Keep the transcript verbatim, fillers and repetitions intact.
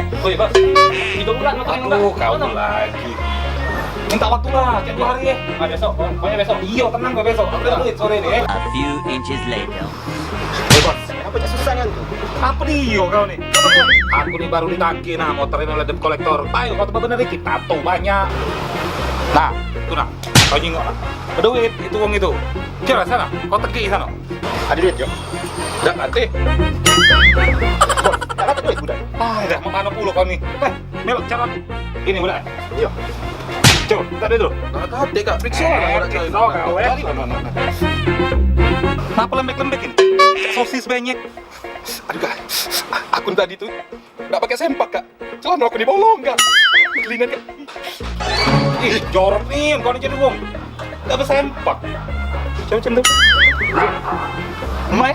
Oi, Bos. Tiga bulan motor ini, Bos. Aduh, kau lagi. Minta waktu lah, cak dua hari ya. Ah, besok, pokoknya besok. Iyo, tenang gue besok. Aku ada duit sore ini ya. A few inches later. Oi, Bos. Apa cak susah kan tuh? Apa dio kau ni? Aku ni baru ditagih nah, motor ini oleh debt collector. Ayo, kau tambah bener dikit, tato banyak. Nah, itu nah. Kau nyingok nah. Duit itu, wong itu. Kira sana, kau tegi sana. Ada duit, Jo? Dak ate. Bos, dak ate duit budak. Ah, dah, mau mana pulo kau ni? Eh, melok calon. Ini budak. Iyo. Coba, tak ada dulu. Dak ate, Kak, periksa lah, orang cari. Periksa kau, eh. Cari. No, no, no, no. Kenapa lembek-lembek ini? Sosis benyek. Aduh, Kak. Aku tadi tuh dak pakai sempak, Kak. Celana aku dibolong, Kak. Kelingan, Kak. Ih, jorok ni, kau ni jadi wong. Dak besempak. Coba macam tu. Mai.